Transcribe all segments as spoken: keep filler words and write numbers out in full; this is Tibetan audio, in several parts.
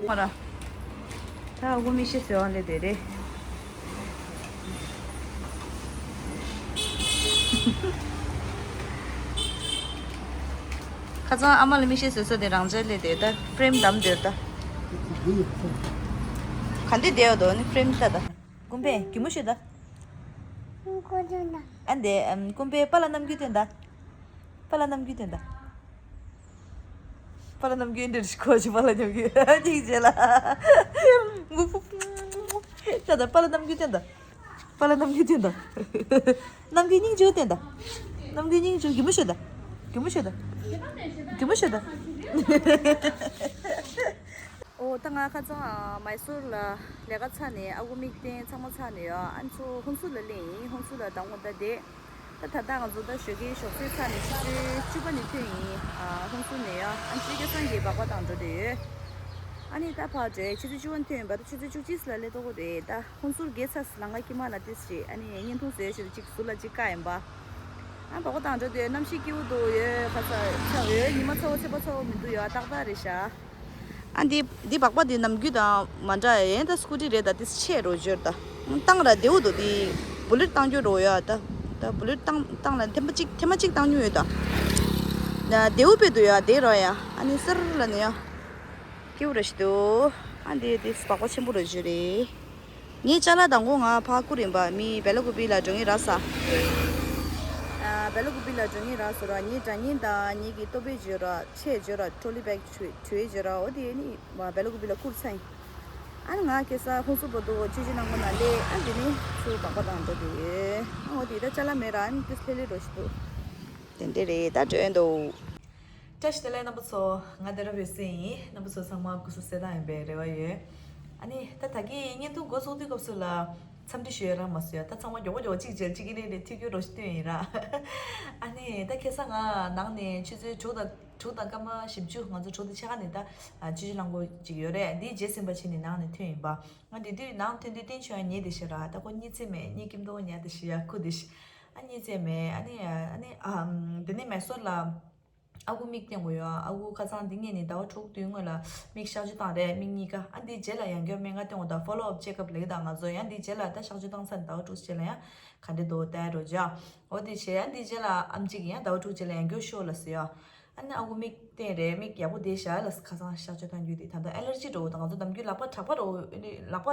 ཁོ་ར། ད་ཨ་ཁུ་མིག་ཤེལ་བཟོ་བ་ལས་དེ་རེད། ཁ་སང་ཨ་མ་ལ་མིག་ཤེལ་བཟོ་ས་དེ་རང་འཇགས་ལས་དེ་ད་ཕྲེམ་བསྡམས་དེར་ད། ག་འདི་བསྡད་ཡོད་དོ་ནི་ཕྲེམ་ད་ད། ཀུན་ཕན་གད་མོ་ཤོད་ད། ཨ་འདི་ཀུན་ཕན་པཱ་ལགས་རྣམ་འགྱུར་སྟོན་ད། པཱ་ལགས་རྣམ་འགྱུར་སྟོན་ད། པཱ་ལགས་རྣམ་འགྱུར་འདིར་ཁོ་ཅི་པཱ་ལགས་རྣམ་འགྱུར་གཅིག་བྱས་ལ། ད་ད་པཱ་ལགས་རྣམ་འགྱུར་སྟོན་ད། པཱ་ལགས་རྣམ་འགྱུར་སྟོན་ད། རྣམ་འགྱུར་སྙིང་རྗེ་སྟོན་ད། རྣམ་འགྱུར་སྙིང་རྗེ་གད་མོ་ཤོད་ད། གད་མོ་ཤོད་ད། གད་མོ་ཤོད་ད། ཨོ་ད་ང་ཁ་སང་ཨ་མའི་སོར་ལ་ལས་ཀ་ཚར་ནས་ཨ་ཁུ་མིག་སྟོན་ཚང་མ་ཚར་ནས་ཡོ་ཨ་ཚོ་ཧུན་སུར་ལ་སླེབས་ཡིན། ཧུན་སུར་ལ་ཟླ་ངོ་ཟླ་བསྡད། ད་ད་ལྟ་ང་ཚོ་ད་ཞོགས་ཀའི་ཞོགས་ཟས་ཚར་ནས་ཆུ་ཚོད་བཅུ་པ་ནས་ཐོན་ཡིན། ཨ་ཧུན་སུར་ནས་ཡོ་ཨ་ཅི་སྐལ་བཟང་གི་སྦག་སྦག་བཏང་འགྲོ་བསྡད་ཡོད། ཨ་ནི་ད་ཕར་འགྲོ་ཆུ་ཚོད་བཅུ་པ་ནས་ཐོན་ཡིན་པ་ད་ཆུ་ཚོད་བཅུ་གཅིག་ལ་སླེབས་ཐུབ་ཀྱི་རེད་ད། ཧུན་སུར་རྒྱལ་ཚ་ལང་ཀ་ཀི་མ་ལ་ཏིས་ཞེས་ཨ་ནི་བརྙན་ཐུང་བཟོས་ཞེས་ཅིག་ཟུར་ལ་ཅིག་བཀག་ཡིན་པ། ཨ་སྦག་སྦག་བཏང་འགྲོ་དུས་གནམ་གཤིས་སྐྱིད་པོ་འདུག་ཡོད་ཁ་ཚ་ཚ་འོད་ཉི་མ་ཚ་བོ་ཚ་བོ་ཚ་བོ་མི་འདུག་ཡོད་ཏག་ཏག་རེད་ཤག་ཨ་འདི་འདི་སྦག་སྦག་འདི་ནམ་རྒྱུན་དང་མ་འདྲ་ཡིན་ད། སྐུ་ཊི་རེད་ད། འདི་ཆེ་རུ་འབྱོར་ད། བཏང་ར་བདེའུ་འདུག་འདི་བུ་ལེཊ་བཏང་རྒྱུ་རུ་ཡོད་ད། ད་བུ་ལེཊ་བཏང་བཏང་ལ་ཐེམ་པ་གཅིག་ཐེམ་པ་གཅིག་བཏང་རྒྱུ་ཡོད་ད། ན་བདེའུ་དཔེ་འདུག་ཡ་དེ་རོ་ཡ། ཨ་ནི་སེར་ལ་ནི་ཡ། སྐྱིད་པོ་ར་ཞིག་འདུག་ཨ་འདི་འདི་སྦག་སྦག་ཆེན་པོ་རུ་འབྱོར་རེད། ངའི་ཅ་ལག་དང་པོ་ང་ཕ་ཁུ་རིམ་པ་མི་སྦེ་ལ་ཀུ་པི་ལ་འགྲོ་ངེས་ར་ས། སྦེ་ལ་ཀུ་པི་ལ་འགྲོ་ངེས་ར་སོ་ར། ངའི་དྲ་བརྙན་དང་ངེད་ཀྱི་ལྟོ་ཕད་འཇོ་ར་ཆས་འཇོ་ར་ཊོ་ལི་བེག་བྲུས་འཇོ་ར། འོ་དེ་ནི་སྦེ་ལ་ཀུ་པི་ལ་བསྐུར་ཚར་ཡིན། ཨ་ནི་ང་ཁ་སང་ཧུན་སུར་བར་དུ་ཆུ་ཆུ་ནང་མོ་ན་ལེ་ཨ་འདི་ནི་ཚུར་སྦག་སྦག་བཏང་འགྲོ་གི་ཡོད། ཨ་འོ་དེ་ད་ཅ་ལག་མེད་ར་ཨ་ནི་ཏིས་ལྷེ་ལྷེ་རོ་ཞིག་འདུག་དེ་འདྲ་རེད་ད་འགྲོ་འདུག་བཀྲ་ཤིས་བདེ་ལེགས་རྣམ་པ་ཚོ། ང་དེ་ར་བོད་སེ་ཡིན། རྣམ་པ་ཚོ་ཚང་མ་སྐུ་གཟུགས་གསལ་ཐང་ཡིན་པའི་རེ་བ་ཡོད། ཨ་ནི་ད་ད་གིན་བརྙན་ཐུང་འགོ་བཙུགས་དུས་སྐབས་སུ་ལ་འཚམས་འདྲི་ཞུ་ཡ་རག་མ་སོང་ཡ། ད་ཚང་མ་མགྱོགས་པོ་མགྱོགས་པོ་གཅིག་མཇལ་གཅིག་གི་ནས་ནས་ཐུག་རྒྱུ་རོ་ཞིག་བཏོན་ཡིན་ར། ཨ་ནི་ད་ཁ་སང་ང་ནང་ནས་ཆུ་ཚོད་དྲུག་དང་དྲུག་དང་སྐར་མ་བཞི་བཅུ། ང་ཚོ་དྲུག་དང་ཕྱེད་ཀ་ནས་ད་ཆུ་ཆུ་ལང་གོ་ཅིག་ཡོད་རེད། འདིའི་རྗེས་ཟིན་པ་བྱས་ནས་ནང་ནས་ཐོན་ཡིན་པ། ང་དེ་དུས་ནང་ཐོན་དུས་བསྟན་ཆོས་ཡང་ཉེ་དེ་ཤེས་ར། ད་ཁོ་གཉིད་ཚད་མེད། གཉིད་ཀྱིན་མདོག་ཉལ་དེ་ཤེས་ཡ་ཁུ་དེ་ཤེས། ཨ་གཉིད་ཚད་མེད། ཨ་ནི་ཨ་ནི་ཨ་དེ་ནས་མེ་སོར་ལ། ཨ་ཁུ་མིག་བསྟན་དགོས་ཡོད། ཨ་ཁུ་ཁ་སང་འདི་ངས་ནི་ཟླ་བ་དྲུག་དུས་སྔོན་ལ་མིག་གཤག་བཅོས་བཏང་རེད། མིག་གཉིས་ཀ། ཨ་འདིའི་རྗེས་ལ་ཡང་བསྐྱར་སྨན་ཁང་བསྟན་དགོས་དང་ཕོ་ལོ་ཨབ་ཅེ་ཀབ་ལེགས་དང་ང་ཚོ་ཡང་འདིའི་རྗེས་ལ་ད་གཤག་བཅོས་བཏང་ཚར་ནས་ཟླ་བ་དྲུག་རྗེས་ལ་ཡང་ག་འདྲ་འདུག་ལྟ་རོགས་བྱ། འོ་དེ་བྱས་ཨ་འདིའི་རྗེས་ལ་ཨམ་གཅིག་ཡང་ཟླ་བ་དྲུག་རྗེས་ལ་ཡང་བསྐྱར་ཤོག་ལ་ཟེར་ཡ། ཨ་ནི་ཨ་ཁུ་མིག་བསྟན་རེད། མིག་ཡག་པོ་བསྡད་ཤག་ལ་ཁ་སང་གཤག་བཅོས་བཏང་རྒྱུ་དེ་ད་ལྟ་ཨེ་ལར་ཇི་འགྲོ་དང་ང་ཚོ་ནམ་རྒྱུན་ལག་པ་དྲེག་པ་རོ་ཨ་ནི་ལག་པ་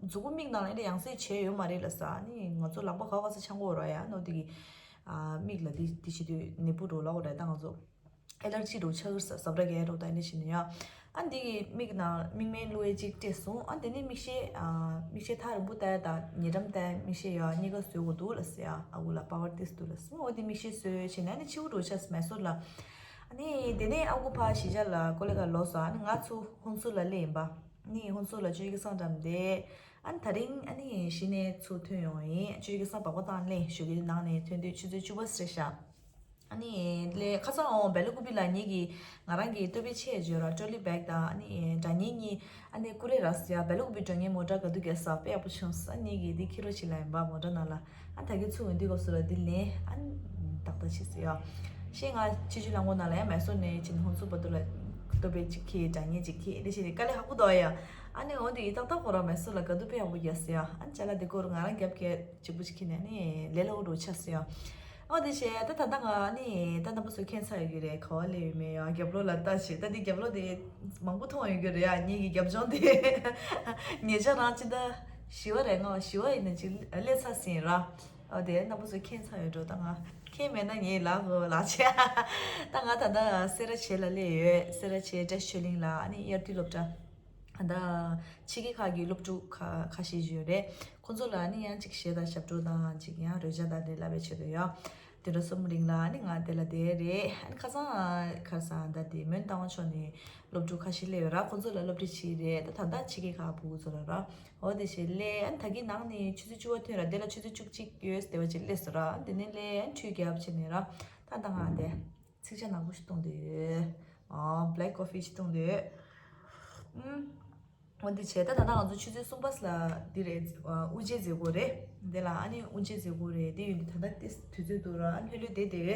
མཛུ་གུ་མིག་ནང་ལ་ཨེ་ཡང་སེ་བྱས་ཡོད་མ་རེད་ལ་ས། ཨ་ནི་ང་ཚོ་ལག་པ་ག་བ་ག་ས་ཆང་གོ་ར་ཡ་ནོ་དེ་གི། ཨ་མིག་ལ་འདི་འདི་བྱེད་དུས་ནད་འབུ་འགྲོ་ལ་འོ་རེད་ད་ང་ཚོ། ཨེ་ལར་ཇི་འགྲོ་ཆགས་ས་ཟབ་ར་གས་རོ་ད་ཨེ་འདྲ་བྱེད་ནས་ཡ། ཨ་འདི་གི་མིག་ནང་མིག་སྨན་བླུགས་ཡས་ཅིག་སྤྲད་སོང་། ཨ་དེ་ནས་མིག་ཤེལ་ཨ་མིག་ཤེལ་ཐག་རིང་པོ་བལྟ་ཡ་དང་ཉེ་འགྲམ་བལྟ་ཡ་མིག་ཤེལ་ཡ་གཉིས་ཀ་བཟོས་དགོས་འདུག་ལ་ཟེར་ཡ། ཨ་ཁུ་ལ་པ་ཝར་ཏིས་འདུག་ལ་ཟེར། འོ་དེ་མིག་ཤེལ་བཟོས་བྱས་ནས་ཨ་ནི་ཕྱི་དྲོ་ཆ་མེ་སོར་ལ། ཨ་ནི་དེ་ནས་ཨ་ཁུ་ཕ་གཞིས་ཆགས་ལ་ཀོ་ལེ་ག་ལོག་སོང་། ཨ་ནི་ང་ཚོ་ཧུན་སུར་ལ་སླེབས་ཡིན་པ། ཨ་ནི་ཧུན་སུར་ལ་ཆུ་ཡི་གེ་སང་འགྲམ་དེ། ཨ་ནི་ད་རིང་ཨ་ནི་གཞི་ནས་ཚུར་ཐོན་ཡོང་ཡིན། ཆུ་ཡི་གེ་སང་སྦག་སྦག་བཏང་སླེབས་ཞོགས་ཀྱི་ནང་ནས་ཐོན་དུས་ཆུ་ཚོད་བཅུ་པ་ཟེར་ཤག་ཨ་ནི་ལས་ཁ་སང་འོང་སྦེ་ལ་ཀུ་པི་ལ་ངེད་ཀྱིས་ང་རང་གི་ལྟོ་ཕད་ཆས་འཇོག་ར་ཊོ་ལི་བེག་དང་ཨ་ནི་སྒྲ་སྙན་གཉིས་ཨ་ནི་ཀུ་རེ་ར་སི་ཡ་སྦེ་ལ་ཀུ་པི་འགྲོ་ངེད་མོ་ཊ་ག་དུས་རྒྱག་ས་དཔེ་ཡག་པོ་བྱུང་ས། ངེད་ཀྱིས་འདི་ཁྱེར་རོགས་བྱེད་ལ་ཡིན་པ་མོ་ཊ་ནང་ལ། ཨ་ད་གི་ཚུར་འོང་དུས་སྐབས་སུ་ལ་འདི་ལེན་ཨ་ནི་ཏག་ཏག་བྱེད་ཟེར་ཡ། ཤེས་ང་ཆི་ཆུ་ལ་མགོ་ནང་ལ་ཡ་མེ་སོར་ནས་ཅིན་ཧོན་སུ་བར་དུ་ལ་ལྟོ་ཕད་ཅིག་ཁྱེར་སྒྲ་སྙན་ཅིག་ཁྱེར་འདི་བྱེད་དེ་དཀའ་ལས་ཁག་པོ་འདུག་ཡ། ཨ་ནི་འོང་དུས་ཡི་ཏག་ཏག་ཁོ་རང་མེ་སོར་ལ་ག་དུས་ཕེབས་ཡག་པོ་རྒྱག་ཟེར་ཡ། ཨ་ནི་ཅ་ལག་འདི་སྐོར་ང་རང་རྒྱབ་ཀྱི་གཅིག་པུ་ཅིག་ཁྱེར་ནས་ནི་ལས་སླ་བོ་འགྲོ་ཆགས་སོང་ཡ། ཨོ་དེ་བྱས་ད་ད་ལྟ་ང་ནི་ད་རྣམ་པ་ཚོ་ཁྱད་མཚར་ཡོད་ཀྱི་རེད། ག་བ་སླེབས་ཡོད་མེད་ཡ། རྒྱབ་ལོགས་ལ་ལྟ་བྱེད་ད་འདི་རྒྱབ་ལོགས་དེ་མང་པོ་མཐོང་ཡོད་ཀྱི་རེད་ཡ། ངེད་ཀྱི་རྒྱབ་ལྗོངས་དེ་ཉེ་ཆར་རང་ཅི་ད་བཞི་བ་རེད་ང་བཞི་བ་ཡིན་ན་ཅིག་སླེབས་ཚར་ཟིན་ར། ཨོ་དེ་རྣམ་པ་ཚོ་ཁྱད་མཚར་ཡོད་འགྲོ། ད་ང་ཁྱད་མེད་ན་ངས་ལག་གོ་ལག་ཆས། ད་ང་ད་ལྟ་སེ་ར་བྱེས་ལ་སླེབས་ཡོད། སེ་ར་བྱེས་བཀྲ་ཤིས་ཆོས་གླིང་ལ་ཨ་ནི་དབྱར་དུས་སློབ་གྲྭ། ད་ཕྱི་རྒྱལ་ཁག་གི་སློབ་ཕྲུག་ཁ་ཁ་ཤས་ཡོད་རེད། ཁོང་ཚོ་ལ་ནི་ཡང་ཅིག་གཞས་དང་ཞབས་བྲོ་དང་ཅིག་ཡང་རོལ་ཆ་དང་དེ་བསླབ་པའི་ཆེད་དུ་ཡོད། དེ་འདྲ་གསུམ་རིང་ལ་ནི་ང་དེ་ལ་བསྡད་རེད། ཨ་ནི་ཁ་སང་ཁ་སང་ད་དེ་མོན་རྟ་དབང་ཕྱོགས་ནས་སློབ་ཕྲུག་ཁ་ཤས་སླེབས་ཡོད་ར། ཁོང་ཚོ་ལ་སློབ་ཁྲིད་བྱས་རེད། ད་ད་ལྟ་ཕྱི་རྒྱལ་ཁག་ཕྲུ་གུ་ཚོ་ལ་ར། འོ་དེ་བྱས་སླེབས། ཨ་ནི་ད་གིན་ནང་ནས་ཆུ་ཚོད་བཅུ་པ་ཐོན་ར། དེ་ལ་ཆུ་ཚོད་བཅུ་གཅིག་ཡོད་དེ་བ་ཅིག་སླེབས་སོང་ར། ཨ་ནི་དེ་ནས་སླེབས་ཨ་ནི་ཁྲུས་རྒྱབ་བྱས་ནས་ར། ད་ད་ང་དེ། ཚིག་ཇ་ནག་པོ་ཞིག་བཏུང་བསྡད་ཡོད། ཨོ་black coffee ཞིག་བཏུང་བསྡད་ཡོད། ཨུམ། འོ་འདི་བྱས། ད་ད་ལྟ་ང་ཚོ་ཆུ་ཚོད་གསུམ་པ་ལ་འདི་རེད། ཨ། དབུ་འབྱེད་མཛད་སྒོ་རེད་འདི་ལ། ཨ་ནི་དབུ་འབྱེད་མཛད་སྒོ་རེད། དེ་ཡོད་འདི་ད་ལྟ་དེ་དུས་ཚོད་འདུག་ར། ཨ་ནི་ལྷོད་ལྷོད་བསྡད་དེ།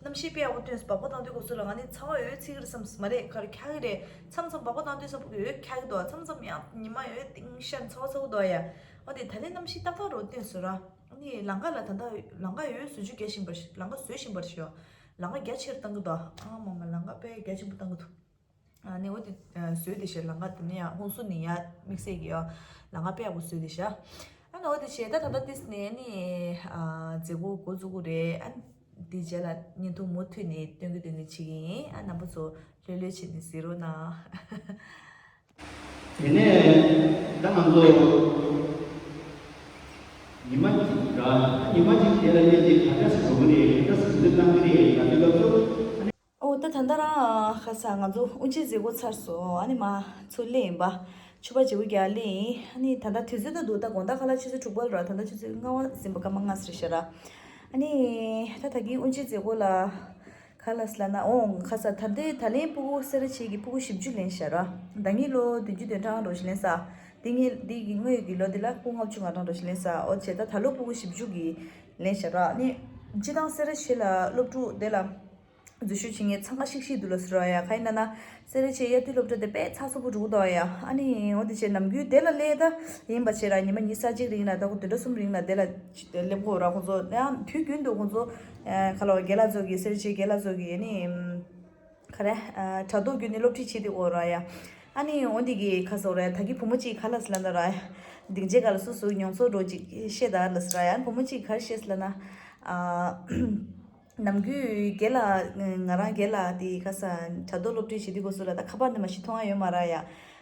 གནམ་གཤིས་དཔེ་ཡག་པོ་སྟོན་སོང་། སྦག་སྦག་བཏང་དུས་སྐབས་སུ་ལ་ང་ནི་ཚ་བ་འོད་ཚིག་རེད་བསམ། མ་རེད། ག་རེ་འཁྱག་གི་རེད། མཚམས་མཚམས་སྦག་སྦག་བཏང་དུས་ཙམ་པ་འོད་འཁྱག་གི་འདུག་མཚམས་མཚམས་ཡང་ཉི་མ་འོད་ཏིང་ཤར་ཚ་བ་ཚ་བོ་འདུག་ཡ། འོ་དེ་ད་ལན་གནམ་གཤིས་ཏག་ཏག་རོ་སྟོན་སོང་ར། ཨ་ནི་ལམ་ཁ་ལ་ད་ལྟ་ལམ་ཁ་འོད་བཟོ་བཅོས་རྒྱག་བཞིན་པ་ཞིག་ལམ་ཁ་བཟོ་བཞིན་པ་ཞིག་ཡོད། ལམ་ཁ་རྒྱ་ཆེར་བཏང་གི་འདུག་ཨ་མ་མ། ལམ་ཁ་དཔེ་རྒྱ་ཆེན་པོ་བཏང་གི་འདུག་ཨ་ནི་འོ་དེ་བཟོས་དེ་ཞེས་ལམ་ཁ་དེ་ནས་ཡང་ཧུན་སུར་ནས་ཡར་དམིགས་བསལ་གྱི་ཡང་ལམ་ཁ་དཔེ་ཡག་པོ་བཟོས་དེ་ཤག་ཨ་ནི་འོ་དེ་བྱས། ད་ད་ལྟ་ཏིས་ནས་ནི་ཨ་མཛད་སྒོ་འགོ་བཙུགས་གི་རེད། ཨ་ནི་དེ་རྗེས་ལ་བརྙན་ཐུང་མུ་མཐུད་ནས་སྟོན་གི་སྟོན་གི་བྱེད་ཀྱི་ཡིན། ཨ་རྣམ་པ་ཚོ་ལྷོད་ལྷོད་བྱས་ནས་གཟིགས་རོགས་གནང་། དེ་ནས་ད་ང་ཚོ་ཉི་མ་གཅིག་ར། ཉི་མ་གཅིག་དེ་ལ་སླེབས་ཏེ་ག་འདྲ་ཞིག་འགྲོ་གི་རེད། ག་འདྲ་ཞིག་འཛུལ་བཏང་གི་རེད། ད་དུས་སྐབས་སུ། ཨོ་ད་ད་ལྟ་རང་ཁ་སང་ང་ཚོ་དབུ་འབྱེད་མཛད་སྒོ་ཚར་སོང་། ཨ་ནི་མ་ཚུར་སླེབས་ཡིན་པ། ཕྱུ་པ་བརྗེ་པོ་རྒྱག་སླེབས་ཡིན། ཨ་ནི་ད་ལྟ་དུས་ཚོད་ད་འདུག་ད་དགོང་དག་ཁ་ལག་ཆུ་ཚོད་དྲུག་པ་ལ་ར། ད་ལྟ་ཆུ་ཚོད་ལྔ་པ་ཟིན་པ་སྐར་མ་ལྔ་ཙམ་རེད་ཤག་ར། ཨ་ནི་ད་ད་གིན་དབུ་འབྱེད་མཛད་སྒོ་ལ་ག་ལབ་ཟེར་ལབ་ན། ཨོ་ཁ་སང་ད་ལྟའི་ད་ལན་སྤུ་གུ་སེ་ར་བྱེས་ཀྱི་སྤུ་གུ་བཞི་བཅུ་ལེན་ཤག་ར། ད་གིན་ལོ་བདུན་ཅུ་དོན་གྲངས་རོ་ཞིག་ལེན་ས། འདི་ངས་འདི་གི་སྔོན་གྱི་ལོ་འདི་ལ་སྤུ་གུ་ལྔ་བཅུ་ང་གྲངས་རོ་ཞིག་ལེན་ས། ཨོ་བྱས། ད་ད་ལོ་སྤུ་གུ་བཞི་བཅུ་གི་ལེན་ཤག་ར། ཨ་ནི་སྤྱི་བཏང་སེ་ར་བྱེས་ལ་སློབ་ཕྲུག་དེ་ལ་འཛུལ་ཞུགས་བྱེད་མཁན་འཚང་ཁ་ཤིག་ཤིག་འདུག་ལབ་སོང་ར་ཡ། གང་ཡིན་ལབ་ན་སེ་ར་བྱེས་དབྱར་དུས་སློབ་གྲྭ་དེ་དཔེ་ཚགས་ཚུད་པོ་འགྲོ་གི་འདུག་ཡ། ཨ་ནི་འོ་དེ་བྱས་ནམ་རྒྱུན་དེ་ལ་སླེབས། ད་ཡིན་པ་བྱས་ར་ཉི་མ་ཉི་ཤུ་རྩ་གཅིག་རིང་ལ་ཟླ་བ་བདུན་ཕྲག་གསུམ་རིང་ལ་དེ་ལ་སླེབས་ཀྱི་ཡོད་ར། ཁོང་ཚོ་ཡང་དུས་རྒྱུན་དུ་ཁོང་ཚོ་ཨ་ག་ལབ་དགེ་ལགས་ཚོ་གི་སེ་ར་བྱེས་དགེ་ལགས་ཚོ་གི་ཨ་ནི་ག་རེ་ཨ་དྲ་ཐོག་བརྒྱུད་ནས་སློབ་ཁྲིད་བྱེད་དེ་ཡོད་ར་ཡ། ཨ་ནི་འོ་དེ་གི་ཁ་སང་ར་ད་གིན་བུ་མོ་གཅིག་ག་ལབ་སོང་ལབ་ན་ར། སྡིངས་ཆའི་སྒང་ལ་སོ་སོའི་མྱོང་ཚོར་འདྲ་བོ་ཅིག་བཤད་དང་ལབ་སོང་ར་ཡ། བུ་མོ་གཅིག་ག་རེ་བཤད་སོང་ལབ་ན། ཨ། ནམ་རྒྱུན་དགེ་ལགས་ང་རང་དགེ་ལགས་དེ་ཁ་སང་དྲ་ཐོག་སློབ་ཁྲིད་བྱེད་དུས་སྐབས་སུ་ལ་ད་ཁ་པར་ནས་མར་ཞིག་མཐོང་ཡ་ཡོད་མ་རེད་ཡ།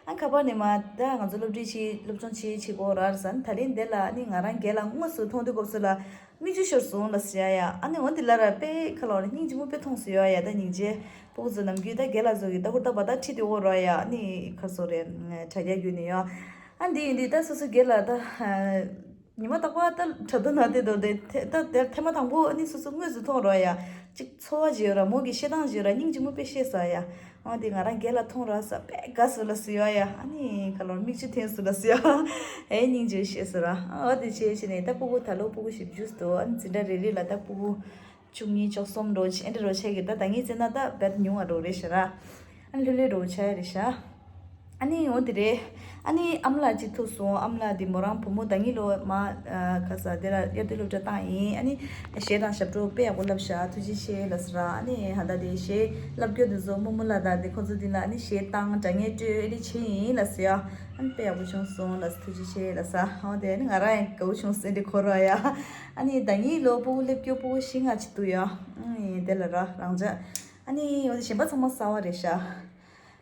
ཨ་ཁ་པར་ནས་མར་ད་ང་ཚོ་སློབ་ཁྲིད་བྱེད་སློབ་སྦྱོང་བྱེད་བྱེད་དགོས་རེད་ཟེར། ད་ལན་དེ་ལ་ཨ་ནི་ང་རང་དགེ་ལགས་དངོས་སུ་མཐོང་དུས་སྐབས་སུ་ལ་མིག་ཆུ་ཤོར་སོང་ལབ་ཟེར་ཡ་ཡ། ཨ་ནི་འོ་དེ་ལ་ར་དཔེ་ཁ་ལོ་ར་སྙིང་རྗེ་མོ་དཔེ་མཐོང་སོང་ཡ་ཡ། ད་སྙིང་རྗེ། སྤུ་གུ་ཚོ་ནམ་རྒྱུན་ད་དགེ་ལགས་ཚོ་གི་ད་ཧུར་ཐག་པ་ད་ཁྲིད་དེ་ཡོད་རེད་ཡ། ཨ་ནི་ཁ་སང་རེད་དྲ་རྒྱ་བརྒྱུད་ནས་ཡ། ཨ་འདི་ཡིན་དུས་ད་སོ་སོ་དགེ་ལགས་ད། ཉི་མ་རྟག་པར་ད་དྲ་ཐོག་ནང་བལྟས་དུས་དེ་ད་དེར་ཐེངས་མ་དང་པོ་ཨ་ནི་སོ་སོ་དངོས་སུ་མཐོང་རོགས་ཡ། ཅིག་ཚོར་བ་ཞིག་ཡོད་ར། མོ་གི་བཤད་སྟངས་ཞིག་ཡོད་ར། སྙིང་རྗེ་མོ་དཔེ་བཤད་ས་ཡ། འོ་དེ་ང་རང་རྒན་ལགས་མཐོང་ར་ས་དཔེ་དགའ་སོང་ལབ་སོང་ཡ་ཡ། ཨ་ནི་ཁ་ལོར་མིག་ཆུ་འཐེན་སོང་ལབ་སོང་ཡ། ཨེ་སྙིང་རྗེ་བཤད་སོང་ར། འོ་དེ་བྱས་བྱས་ནས་ད་སྤུ་གུ་ད་ལོ་སྤུ་གུ་བཞི་བཅུ་འདུག་ཨ་ནི་འཛིན་གྲྭ་རེ་རེ་ལ་ད་སྤུ་གུ་བཅུ་གཉིས་བཅུ་གསུམ་འགྲོ་ཆེ་ཨེ་འདྲ་རོ་ཆེ་གི། ད་ད་ངས་བརྩིས་ན་ད་བད་ཉུང་བ་འགྲོ་རེད་ཤག་ར། ཨ་ནི་ལྷོད་ལྷོད་འགྲོ་ཆགས་རེད་ཤག་ཨ་ནི་འོ་དེ་རེད། ཨ་ནི་ཨ་མ་ལགས་གཅིག་ཐུག་སོང་། ཨ་མ་ལགས་དེ་མོ་རང་བུ་མོ་ད་གིན་ལོ་མ་ཨ་ཁ་སང་དེ་ལ་དབྱར་དུས་སློབ་གྲྭ་བཏང་ཡིན། ཨ་ནི་གཞས་དང་ཞབས་བྲོ་དཔེ་ཡག་པོ་བསླབས་ཤག་ཐུགས་རྗེ་ཆེ་ལབ་སོང་ར། ཨ་ནི་ཧ་ད་དེ་གཞས་བསླབ་རྒྱུ་དེ་ཚོ་རྨོ་མོ་ལགས་དང་དེ་ཁོ་ཚོ་དེ་ལ་ཨ་ནི་གཞས་བཏང་། སྒྲ་སྙན་དཀྲོལ། ཨེ་འདྲ་བྱས་ཡིན་ལབ་སོང་ཡ། ཨ་ནི་དཔེ་ཡག་པོ་བྱུང་སོང་ལབ་སོང་། ཐུགས་རྗེ་ཆེ་ལབ་སོང་། འོ་དེ་ཨ་ནི་ང་རང་ཡང་དགའ་བོ་བྱུང་སོང་། ཨེ་འདྲ་གོ་ར་ཡ། ཨ་ནི་ད་གིན་ལོ་སྤུ་གུ་སླེབས་རྒྱུ་སྤུ་གུ་བཞི་ལྔ་ཅིག་འདུག་ཡ། ཨ་ནི་དེ་ལ་ར་རང་ཅག་ཨ་ནི་འོ་དེ་གཞན་པ་ཚང་མ་གསར་པ་རེད་ཤག་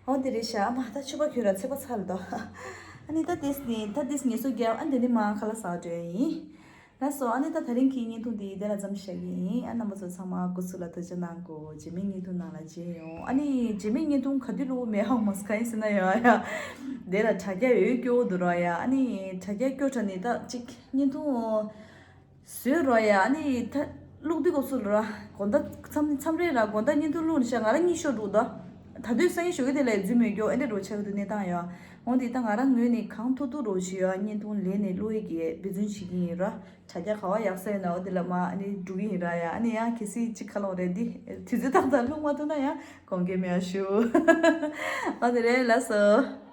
འོ་དེ་རེད་ཤག་ཨ་མ་ད་ཕྱུ་པ་ཁྱོད་ར་ཚད་པ་ཚ་ལ་དོ། ཨ་ནི་ད་དེས་ནི་ད་དེས་ངལ་གསོ་རྒྱབ། ཨ་འདི་ནི་མ་ཁ་ལག་ཟ་འགྲོ་ཡིན། ལགས་སོ། ཨ་ནི་ད་དེ་རིང་གི་བརྙན་ཐུང་འདི་དེ་ལ་མཚམས་བཞག་གི་ཡིན། ཨ་རྣམ་པ་ཚོ་ཚང་མ་སྐུ་གཟུགས་ལ་ཐུགས་རྗེ་གནང་གོ། རྗེས་མའི་བརྙན་ཐུང་ནང་ལ་མཇལ་ཡོང་། ཨ་ནི་རྗེས་མའི་བརྙན་ཐུང་ག་དུས་བླུག་མེད་ཧ་མ་སི་ག་ཡིན་ཟེར་ན་ཡོང་ཡ། དེ་ལ་དྲ་རྒྱ་འོད་སྐྱོ་བོ་འདུག་ར་ཡ། ཨ་ནི་དྲ་རྒྱ་སྐྱོ་དྲགས་ནི་ད་ཅིག་བརྙན་ཐུང་བཟོས་རོགས་ཡ། ཨ་ནི་ད་བླུག་དུས་སྐབས་སུ་ལ་ར་དགོང་དག་མཚམས་མཚམས་རེ་ར་དགོང་དག་བརྙན་ཐུང་བླུག་ནས་ཤག་ང་རང་གཉིད་ཤོར་འདུག་ད་ད་དུས་སང་ཉིན་ཞོགས་ཀས་དེ་ལ་རྫུན་མེད་སྐྱོ་ཨེ་འདྲ་རོ་ཆགས་ཀྱི་འདུག་གནས་སྟངས་ཡ། འོན་ཏེ་ད་ང་རང་ངོས་ནས་གང་ཐུབ་ཐུབ་རོ་བྱེད་ཡ། བརྙན་ཐུང་ལེན་ནས་བླུག་ཡས་ཀྱི་འབད་བརྩོན་བྱེད་ཀྱི་ཡིན་ར། དྲ་རྒྱ་ག་བ་ཡག་ས་ཡོད་ན་འོ་དེ་ལ་མ་ཨ་ནི་འགྲོ་གི་ཡིན་ར་ཡ། ཨ་ནི་ཡང་གལ་སྲིད་ཅིག་ཁ་ལོག་རེད་འདི་དུས་ཚོད་ཏག་ཏག་བླུག་མ་ཐུབ་ན་ཡང་དགོངས་འགལ་མེད་པ་ཞུ། འོ་དེ་རེད། ལགས་སོ།